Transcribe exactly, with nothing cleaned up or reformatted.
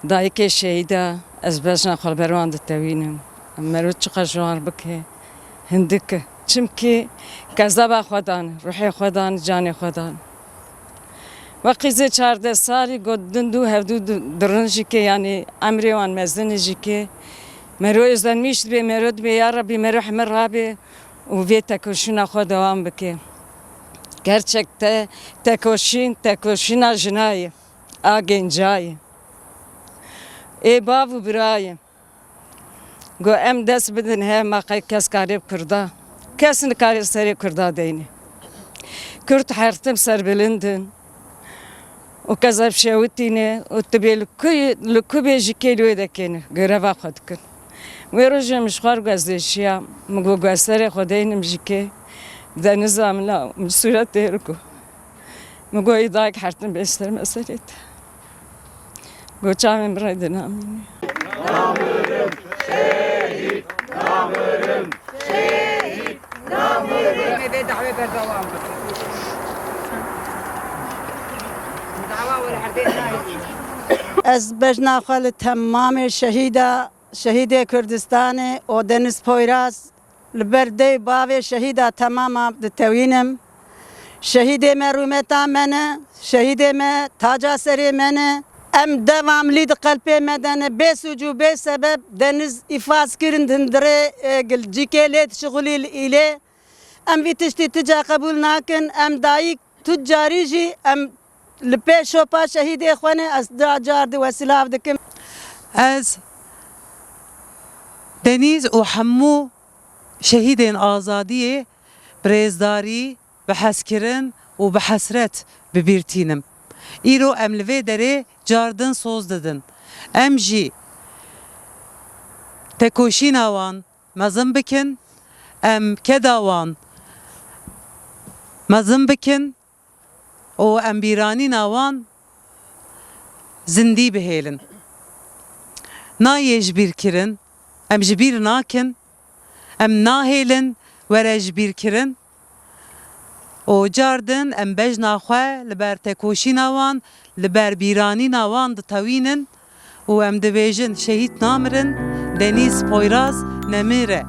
Dayikê şehîda, ez bejna xwe li ber wan ditewînim. Mero çiqas ji wan bike, hindik e. Çimkî kezeba xwe dan, ruhê xwe dan, canê xwe dan. Wekî zê çardeh salî got din dû hevdû di-, dirin jî ke, yanî emrê wan mezin jî ke. Mero êzdenmîş dibe, mero dibe, ya Rebî, mero hemir rabe û vê tekoşîna xwe dewam bike. Gerçek te, tekoşîn, tekoşîna jina ye, a genca ye. Ê bav û bira ye. Go em dest bidin hev, ma qey kes karê bi Kurda. Kes nikare serê Kurda deynê. Kurd her tim serbilind in. Û kezeb şewitîne û tu bê li ku, li ku bê jî kê li wê dekêne. Göreva xwe dikin. Wê rojê min ji xwe re guezdeşiya. Min got guez serê xwe deynim jî kê. Deniza min a, min sûretê re got. Min got, "Ê dayik her tim bê ser meselê te." Got, "Çavên min rê dinamîne." Em ê vê dawê berdewam bikin. Dawa were her dê nayê. Ez bejna xwe li temamê şehîda, şehîdê Kurdistanê û Deniz Poyraz, li ber dê û bavê şehîda temama ditewînim. Şehîdê me rûmeta me ne, şehîdê me taca serê me ne. Em devamlî di qelpê me de ne. Bê sûc û bê sebeb Deniz îfaz kirin di hundirê, e, gilcîkê lê dişixulî li îlê. Em vî tiştî tu ca qebûl nakin. Em dayik tu carî jî em li pêş û pa şehîdê xwe ne. Ez du car di we silav dikim. Ez Deniz û hemû şehîdên azadiyê bi rêzdarî, bi hezkirin û bi hesret bi bîr tînim. Îro em li vê derê cardin soz didin. Em jî tekoşîna wan mezin bikin, em keda wan mezin bikin û em bîranîna wan zindî bihêlin. Nayê ji bîr kirin, em ji bîr nakin, em nahêlin were ji bîr kirin û cardin em bejna xwe li ber tekoşîna wan, li ber bîranîna wan ditewînin û em dibêjin şehîd namirin, Denîz Poyraz nemire.